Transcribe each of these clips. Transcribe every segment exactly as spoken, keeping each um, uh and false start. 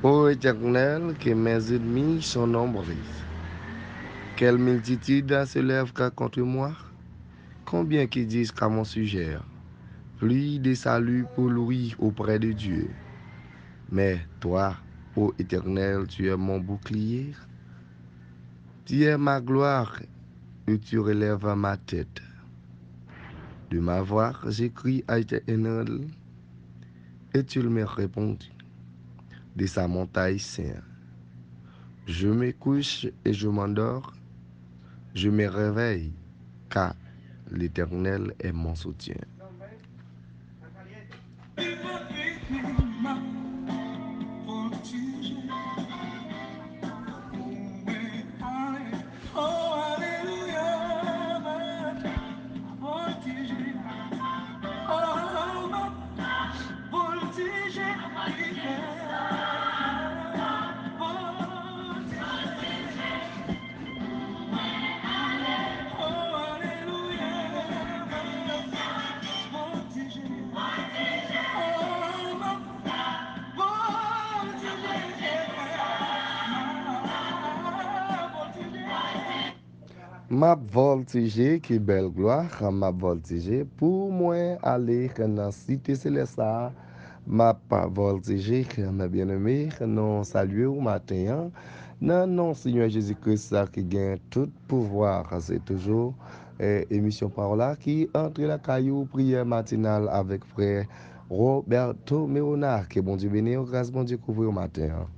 Ô Éternel, que mes ennemis sont nombreux. Quelle multitude se lève contre moi? Combien qui disent à mon sujet, plus de salut pour lui auprès de Dieu. Mais toi, ô Éternel, tu es mon bouclier, tu es ma gloire, et tu relèves ma tête. De ma voix, j'écris à l'Éternel, et il me répondit de sa montagne sainte. Je me couche et je m'endors, je me réveille, car l'Éternel est mon soutien. M ap vòltije, ki bèl glwa, m ap vòltije pou mwen ale nan site selès la. M ap vòltije, mè byeneme, nou salye w maten an. Nan non Senyè Jezi Kris la ki gen tout pouvwa, se toujou, eh, emisyon Pawòl la ki antre lakay ou, priyè matinal avèk frè Roberto Merona. Ke Bondye beni w, gras Bondye kouvri w maten an.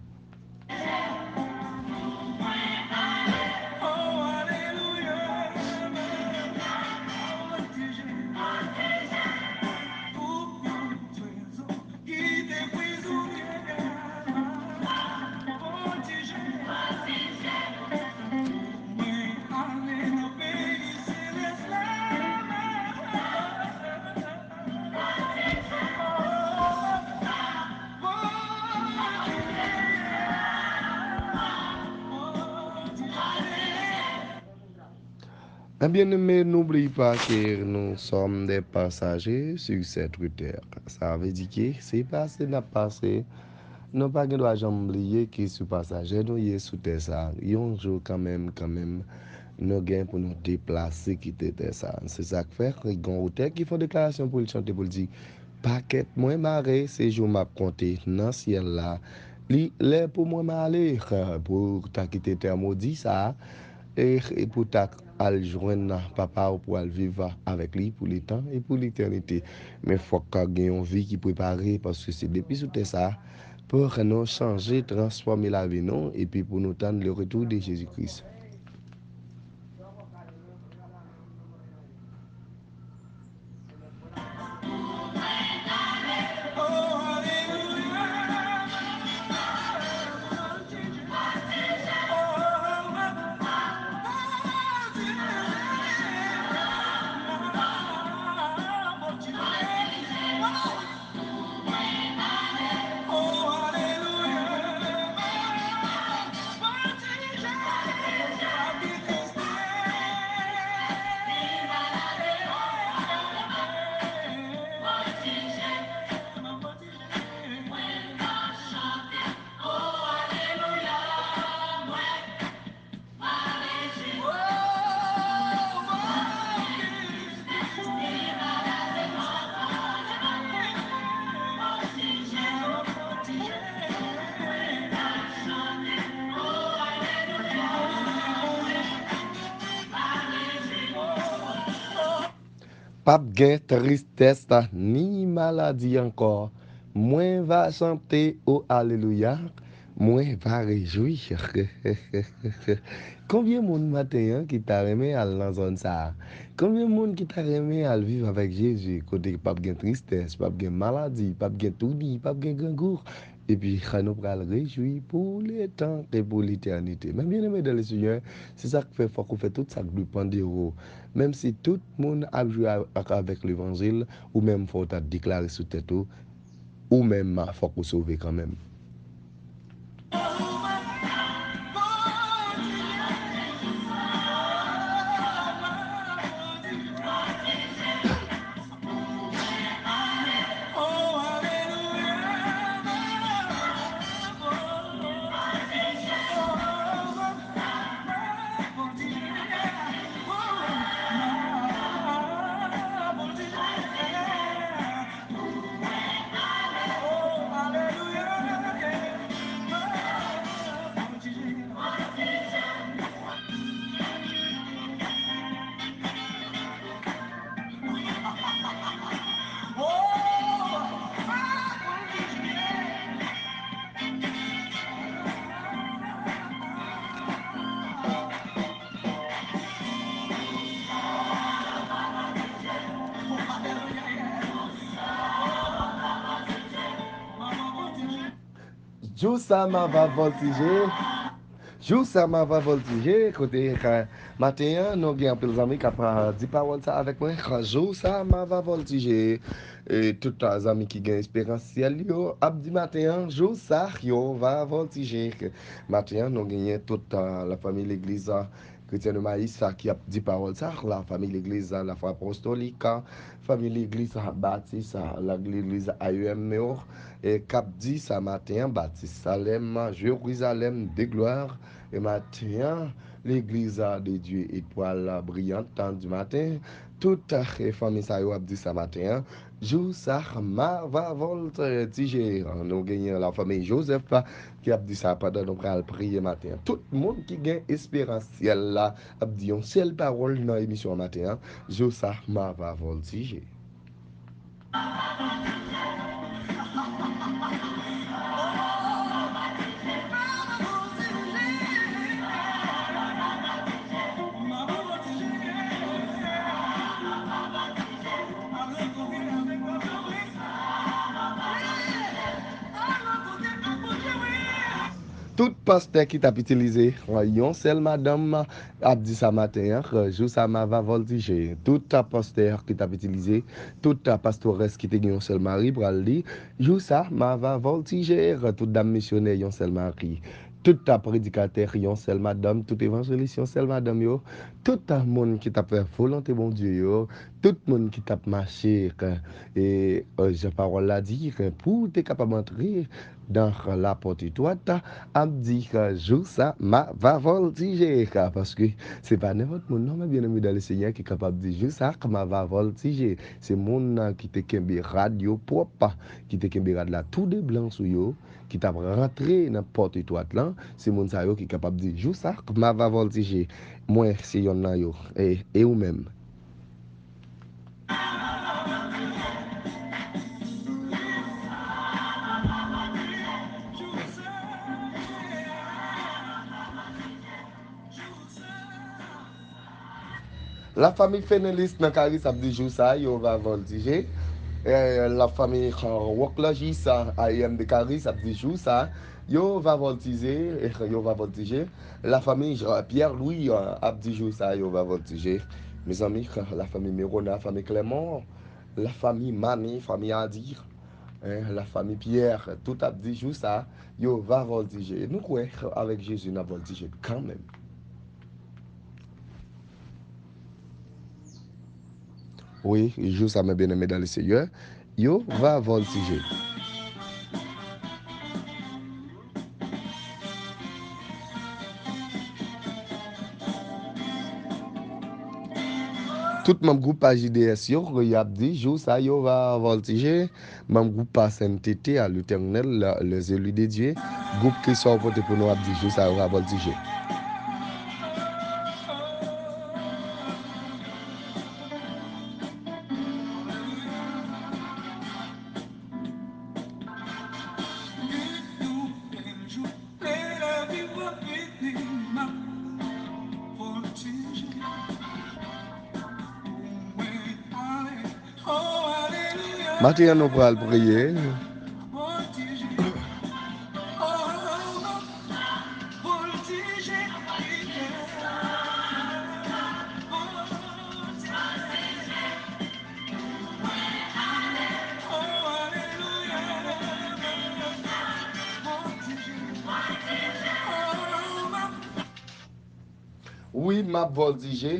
Mes bien-aimés, n'oublie pas que nous sommes des passagers sur cette terre. Sa vle di ke se pase n ap pase. Nou pa gen dwa janm bliye ke se pasaje nou ye sou tè sa. Yon jou kanmenm, kanmenm, nou gen pou nou deplase kite tè sa. Se sa k fè gen yon otè ki fè yon deklarasyon pou l chante, pou l di, pakèt mwen mare, se jou m ap konte nan syèl la. Li lè pou mwen m ale, pou ta kite tè modi sa a, e, e pou ta al jwenn Papa w, pou al viv avèk li pou letan e pou letènite. Men fòk gen yon vi ki prepare, paske se depi sou tè sa a pou nou chanje, transfòme lavi nou, epi pou nou tann le retour de Jésus-Christ. P ap gen tristès ni maladi ankò. Mwen va chante, o alelouya. Mwen va rejwi. Konbyen moun maten an ki ta renmen al nan zòn sa a? Konbyen moun ki ta renmen al viv avèk Jezi, kote p ap gen tristès, p ap gen maladi, p ap gen touni, p ap gen grangou? Epi, nou pral rejwi pou letan e pou letènite. Men byeneme dan le Senyè, se sa k fè fòk ou fè tout sa k depann de ou. Menm si tout moun ap jwe a-, ak, avèk levanjil, ou menm fò w ta deklare sou tèt ou, ou menm fòk ou sove kanmenm. Jou sa m a va vòltije. Jou sa m a va vòltije. Kote, ka, maten an, nou gen anpil zanmi k ap, a, di pawòl sa avèk mwen. Jou sa m a va vòltije. E tout, a, zanmi ki gen esperans syèl yo ap di maten an, jou sa yo va vòltije. Maten an, nou genyen tout, a, lafanmi legliz, a, Chrétien de Maïs, a, ki ap di pawòl sa, lafanmi legliz, a, Lafwa Apostolik, a, fanmi legliz, a, Batis, a, la, legliz A E M yo, e k ap di sa maten an, Batis Salèm, Jerizalèm de glwa, e maten an, legliz, a, de Dye etwal briyant, a, di maten, tout, a, fanmi sa yo ap di sa maten an, jou sa m a va vòltije. Nou genyen lafanmi Joseph, a, ki ap di sa pandan nou pral priye maten an. Tout moun ki gen esperans syèl la ap di yon sèl pawòl nan emisyon an maten an, jou sa m a va vòltije. Tout pastè ki t ap itilize yon sèl madanm ap di sa maten an, jou sa m a va vòltije. Tout pastè ki t ap itilize, tout pastores ki te gen yon sèl mari pral di, jou sa m a va vòltije. Tout dam misyonè yon sèl mari. Tout predikatè yon sèl madanm, tout evanjelis yon sèl madanm yo, tout moun ki t ap fè volonte Bondye yo, tout moun ki t ap mache, e, e, jan pawòl la di, pou w te kapab antre dan lapòt etwat, ap di, jou sa, m a va vòltije, paske se pa nenpòt moun non, men byeneme dan le Senyè ki kapab di, jou sa, m a va vòltije. Se moun nan ki te kenbe rad yo pwòp, ki te kenbe rad la tou de blan sou yo, ki t ap rantre nan pòt etwat lan, se moun sa yo ki kapab di, jou sa, m a va vòltije. Mwen, se yonn nan yo. E, e ou menm? Lafanmi Fenelis nan Karis ap di, jou sa, yo va vòltije. E, lafanmi, e, Wòk Lajis, a, A E M de Karis ap di, jou sa, yo va vòltize, e, yo va vòltije. Lafanmi Jean Pierre Louis, a, ap di, jou sa, yo va vòltije. Mezanmi, lafanmi Merona, fanmi Clermont, lafanmi Mami, fanmi Adi, e, lafanmi Pierre, tout ap di, jou sa, yo va vòltije. Nou kwè, avèk Jezi, n ap vòltije kanmenm. Wi, jou sa, men byeneme dan le Senyè, yo va vòltije. Tout manm gwoup pa J D S yo, y ap di, jou sa, yo va vòltije. Manm gwoup pa S N T T, à l'Éternel, les élus de Dieu, gwoup Kris sa w pote pou nou ap di, jou sa yo va vòltije. Maten an, nou pral priye. Wi, m ap vòltije,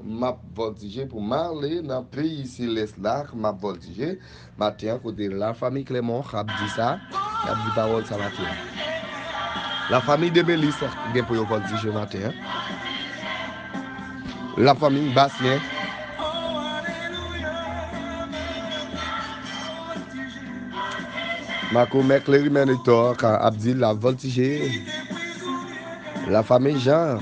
m ap vòltije pou m ale nan peyi selès la, m ap vòltije. Maten an, kote Lafanmi Clermont ap di sa, y ap di pawòl sa maten an. Lafanmi Desmelices gen pou yo vòltije maten an. Lafanmi Bastien. Makomè Cléry Monitor ap di l ap vòltije. Lafanmi Jean.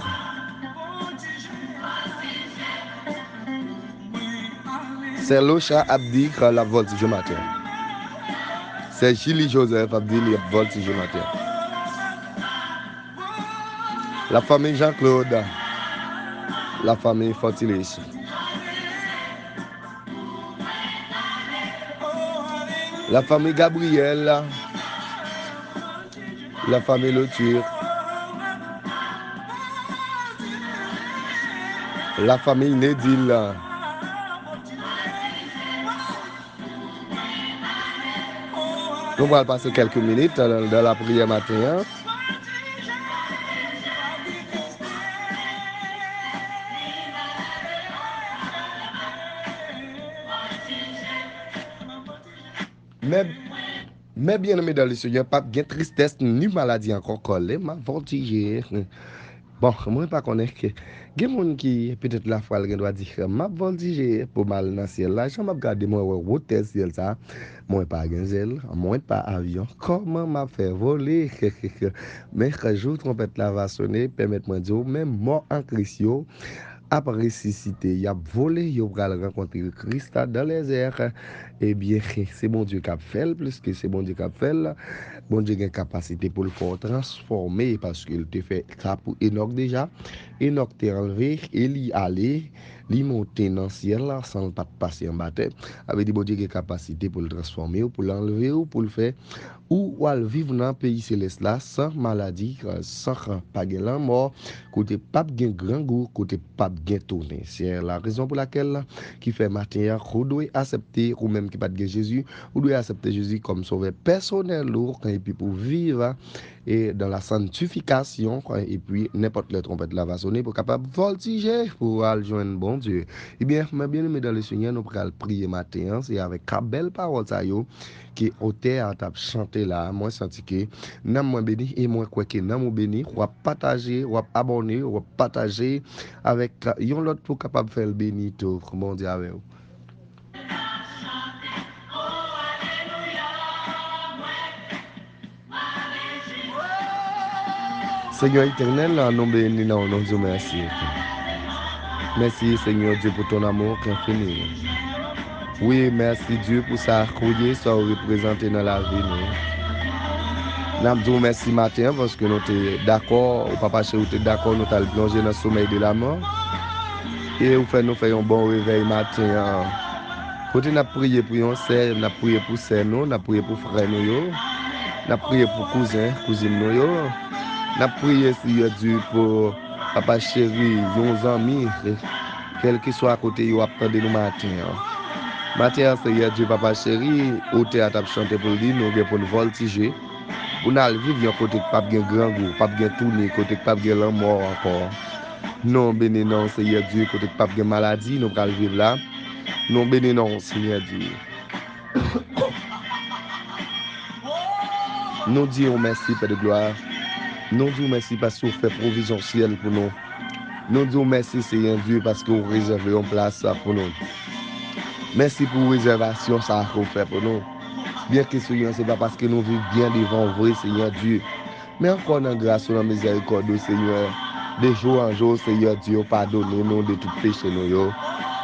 Sè Locha ap di l ap vòltije maten. Sè Julie Joseph ap di li ap vòltije maten. Lafanmi Jean Claude. Lafanmi Fortilus. Lafanmi Gabriel. Lafanmi Lotur. Lafanmi Nedil. Nou pral pase kèlke minit nan, nan lapriyè maten an. Men, men byeneme dan le Senyè, p ap gen tristès ni maladi ankò. Kole m ap vòltije. Bon, mwen pa konnen ke gen moun ki petèt lafwa l gen dwa di, m ap vòltije pou m al nan syèl la. Jan m ap gade, mwen wè wotè syèl sa, mwen pa gen zèl, mwen pa avyon. Kòman m ap fè vole? Men jou twonpèt la va sone, pèmèt mwen di w, men mò an Kris yo ap resisite, y ap vole, yo pral rankontre Kris la dans les airs. Ebyen, se Bondye k ap fè l, pliske se Bondye k ap fè l. Bondye gen kapasite pou l fè w transfòme, paske l te fè sa pou Enòk deja. Enòk te anlve e li ale, li monte nan syèl la san l pa t pase anba tè. Sa vle di Bondye gen kapasite pou l transfòme w, pou l anlve w, pou l fè ou, w al viv nan peyi selès la san maladi, san pa gen lanmò, kote p ap gen grangou, kote p ap gen tounen. Se larezon pou lakèl ki fè maten an, ou dwe aksepte, ou menm ki pa t gen Jezi, ou dwe aksepte Jezi kòm sovè pèsonèl ou, epi pou viv e dans la sanctification, epi nenpòt lè twonpèt la va sone pou kapab vòltije pou al jwenn Bondye. Ebyen, mè byeneme dan le Senyè, nou pral priye maten an, se avèk ka bèl pawòl sa yo ke otè a t ap chante la. Mwen santi ke nanm mwen beni e mwen kwè ke nanm ou beni. W ap pataje, w ap abòne, w ap pataje avèk yon lòt pou kapab fè l beni tou. Bondye avè w. Senyè Etènèl, nou beni non w, nou di w mèsi. Mèsi, Senyè Dye, pou ton amour ki enfini. Wi, mèsi, Dye, pou sa ou ye, sa ou reprezante nan lavi nou. N ap di w mèsi maten an, paske nou te dakò, ou Papa cheri, ou te dakò, nou t al plonje nan somèy de lamò. E ou fè nou fè yon bon revèy maten an. Kote n ap priye pou yon sè, n ap priye pou sè nou, n ap priye pou frè nou yo, n ap priye pou kouzen, kouzin nou yo, n ap priye, Seyè Dye, pou Papa cheri, yon zanmi, kèlkeswa kote yo ap tande nou maten an. Maten an, Seyè Dye, Papa cheri, otè a t ap chante pou l di, nou gen pou n vòltije, pou n al viv yon kote k p ap gen grangou, p ap gen tounen, kote k p ap gen lanmò ankò. Nou beni non w, Seyè Dye, kote k p ap gen maladi, nou pral viv la. Nou beni non w, Seyè Dye. Nou di w mèsi, Pè de glwa. Nou di w mèsi paske w fè pwovizyon syèl pou nou. Nou di w mèsi, Seyè Dye, paske w rezève yon plas pou nou. Mèsi pou rezèvasyon sa a ke w fè pou nou. Byenke, Seyè, se pa paske nou viv byen devan w vre, Seyè Dye. Men ankò nan gras ou, nan mizèrikòd ou, Seyè, de jou an jou, Seyè Dye, ou padone nou de tout peche nou yo.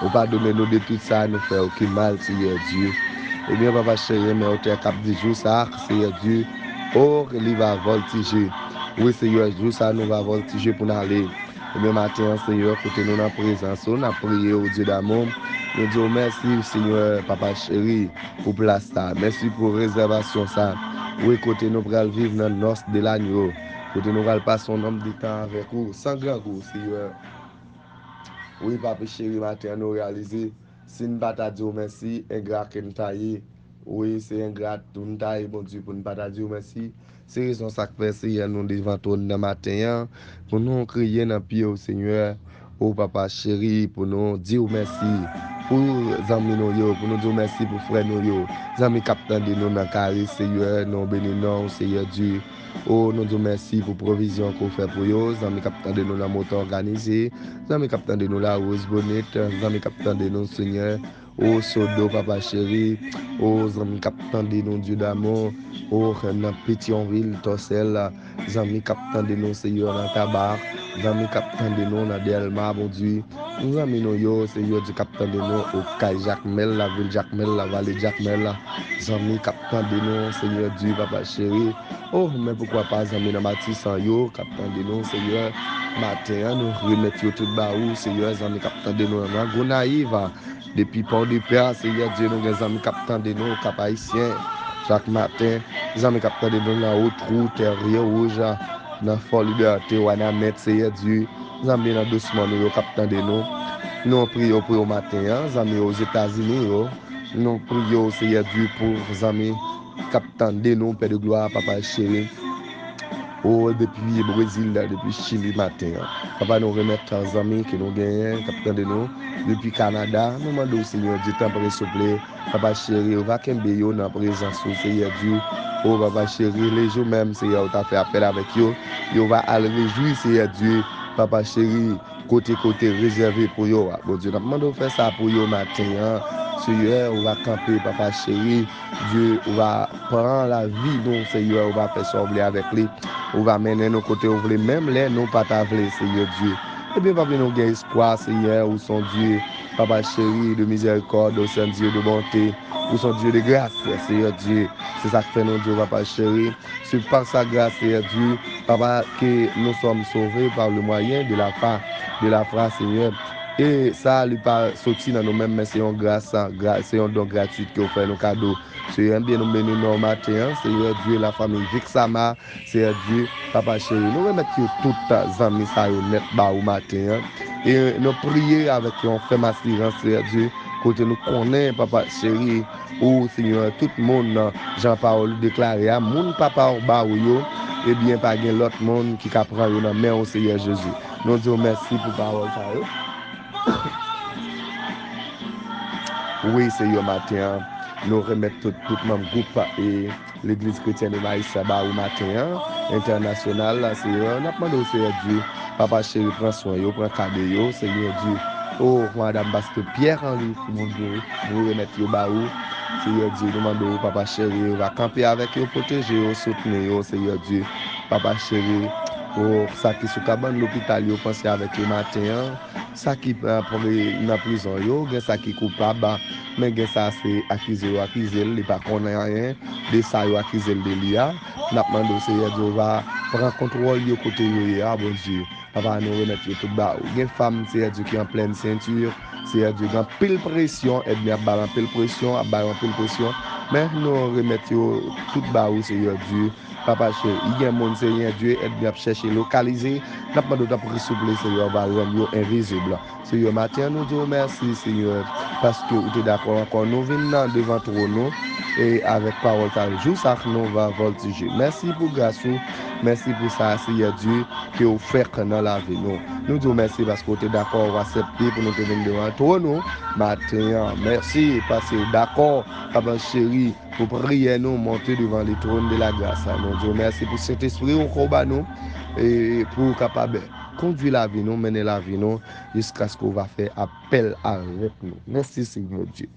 Ou padone nou de tout sa nou fè ou ki mal, Seyè Dye. Ebyen, Papa cheri, men otè k ap di jou sa, Seyè Dye, o, li va vòltije. Wi, Seyè, jou sa nou va vòltije pou n ale. Ebyen, maten an, Seyè, kote nou nan prezans ou, n ap priye ou, Dye damou. Nou di w mèsi, Seyè, Papa cheri, pou plas sa. Mèsi pou rezèvasyon sa. Wi, kote nou pral viv nan nòs de lanyo. Kote nou pral pase yon nonm de tan avèk ou, san grangou, Seyè. Wi, Papa cheri, maten an, nou reyalize, si n pa ta di w mèsi, engra ke n ta ye. Wi, se engra tou n ta ye, Bondye, pou n pa ta di w mèsi. Se rezon sa k fè, Seyè, nou devan twòn nan maten an, pou nou kriye nan pye w, Senyè. O papa cheri, pou nou di w mèsi pou zanmi nou yo, pou nou di w mèsi pou frè nou yo. Zanmi k ap tande nou nan kare, Seyè, nou beni non w, Seyè Dye. O, nou di w mèsi pou pwovizyon ke w fè pou yo. Zanmi k ap tande nou nan Moto Òganize, zanmi k ap tande nou Lawozbonit, zanmi k ap tande nou, Senyè, o Sodo, papa cheri, o zanmi k ap tande nou, Dye damou, o nan Petyonvil, Tòsèl, zanmi k ap tande nou, Seyè, nan Tabak, zanmi k ap tande nou nan Dèlma, Bondye, zanmi nou yo, Seyè Dye, k ap tande nou, o kay Jakmèl, lavil Jakmèl, lavale Jakmèl, zanmi k ap tande nou, Seyè Dye, papa cheri, o, men poukwa pa zanmi nan Matisan yo, k ap tande nou, Seyè, maten an, nou remèt yo tout ba ou, Seyè, zanmi k ap tande nou nan Gonayiv, depi Pòdepè, Seyè Dye, nou gen zanmi k ap tande nou, Kap Ayisyen, chak maten. Zanmi k ap tande nou nan Wotwou, Tè Vye Wouj, nan Fò Libète, Wanament, Seyè Dye. Zanmi nan Dosmòn nou yo k ap tande nou. Nou priye w pou yo maten an, zanmi yo Ozetazini yo. Nou priye w, Seyè Dye, pou zanmi k ap tande nou, Pè de glwa, papa cheri. O, depi Brezil la, depi Chili maten an. Papa, nou remèt zanmi ke nou genyen, k ap tande nou, depi Kanada. Nou mande w, Senyè Dye, tanpri, souple, papa cheri, ou va kenbe yo nan prezans ou, Senyè Dye. O, papa cheri, lejou menm, Senyè, ou ta fè apèl avèk yo. Yo va al rejwi, Senyè Dye, papa cheri, kote, kote rezève pou yo a. Bondye, n ap mande w fè sa pou yo maten an. Senyè, ou va kanpe, papa cheri. Dye, ou va pran lavi nou, Senyè, ou va fè sa w vle avèk li. Ou va mennen nou kote ou vle, menm lè nou pa ta vle, Senyè Dye. Ebyen, papi, nou gen espwa, Senyè, ou se yon Dye, papa cheri, de mizèrikòd, ou se yon Dye de bonte, ou se yon Dye de gras, Senyè Dye. Se sa k fè nou di w, papa cheri, c'est par sa grâce, Senyè Dye, papa, que nous sommes sauvés par le moyen de la foi, de la foi, Senyè. E sa, li pa soti nan nou menm, men se yon gras, gra, se yon don gratwit ke w fè nou kado. Senyè, ebyen, nou beni non w maten an, Senyè Dye, lafanmi Vixama, Senyè Dye, papa cheri, nou remèt yo tout zanmi sa yo nèt ba ou maten an. E nou priye avèk yon fèm asirans, Senyè Dye, kote nou konnen, papa cheri, ou, Senyè, tout moun, jan pawòl ou deklare a, moun papa w ba ou yo, ebyen, pa gen lòt moun ki ka pran yo nan men w, Senyè Jezi. Nou di w mèsi pou pawòl sa yo. Wi, Senyè, maten an, nou remèt tout, tout manm gwoup e Legliz Kretyèn Emayis ba ou maten an, entènasyonal, Senyè, n ap mande w, Senyè Dye, papa cheri, pran swen yo, pran ka de yo, Senyè Dye. O, madanm pastè Pierre Henry, Bondye, nou remèt yo ba ou, Senyè Dye, nou mande w, papa cheri, ou va kanpe avèk yo, pwoteje yo, soutni yo, Senyè Dye, papa cheri, o, sa ki sou kabann lopital yo, panse avèk yo maten an, sa ki, eh, pri-, nan prizon yo, gen sa ki koupab, men gen sa se akize yo akize l, li pa konnen anyen de sa yo akize l de li a. N ap mande w, Senyè Dye, ou va pran kontwòl yo kote yo ye a, Bondye. Papa, nou remèt yo tout ba ou. Gen fanm, Senyè Dye, ki an plèn senti, Senyè Dye, gen anpil presyon, ènmi ap ba l anpil presyon, ap ba yo anpil presyon. Men nou remèt yo tout ba ou, Senyè Dye. Papa cheri, gen moun, Senyè Dye, ènmi ap chèche lokalize. N ap mande w tanpri souple, Senyè, ou va rann yo envizib. Senyè, maten an, nou di w mèsi, Senyè, paske ou te dakò ankò nou vin nan devan twòn ou, e avèk pawòl sa yo, jou sa k nou va vòltije. Mèsi pou gras ou, mèsi pou sa, Senyè Dye, ke ou fè nan lavi nou. Nou di w mèsi paske ou te dakò, ou aksepte pou nou te vin devan twòn ou maten an. Mèsi paske ou dakò, papa cheri, pou priyè nou monte devan le trône de la grâce. Nou di w mèsi pou Sentespri ou ke w ba nou, e pou w kapab kondui lavi nou, mennen lavi nou, jiskaske w va fè apèl avèk nou. Mèsi, Senyè Dye.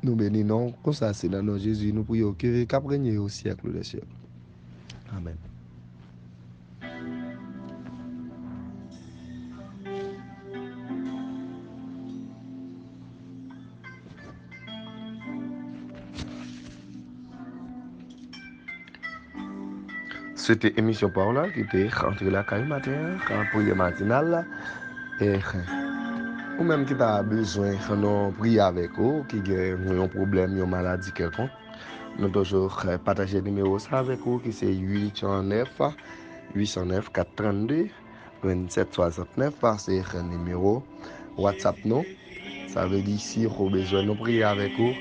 Nou beni non w. Konsa, se nan non Jezi nou priye w, ki viv, k ap renye o syèk dè syèk. Amèn. Se te emisyon pa w la ki te antre lakay maten an, kan priyè matinal la. E, ou menm ki ta bezwen nou priye avèk ou, ki gen yon pwoblèm, yon maladi kèlkonk, nou toujou, eh, pataje nimewo sa avèk ou, ki se uitsan nèf, uitsan nèf, kat trannde, vennsèt swasantnèf, se nimewo WhatsApp nou. Sa vle di, si ou bezwen nou priye avèk ou,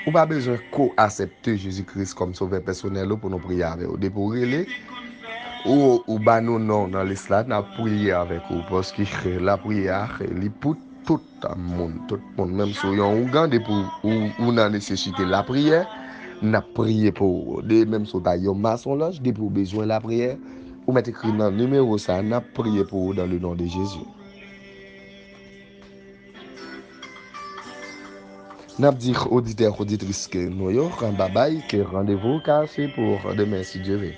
ou pa bezwen ko aksepte Jezi Kris kòm Sovè pèsonèl ou pou nou priye avè w. Depi w rele, Ou, ou ba nou non nan lis la, n ap priye avèk ou, paske lapriyè a, li pou tout moun, tout moun, menm si w yon ougan, depi w, ou nan nesesite lapriyè, n ap priye pou ou. De, menm si w ta yon masonlòj, depi w bezwen lapriyè, ou mèt ekri nan nimewo sa, n ap priye pou ou dans le nom de Jésus. N ap di oditè, oditris ke nou yo, babay, ke randevou ka se pou demen, si Dye ve.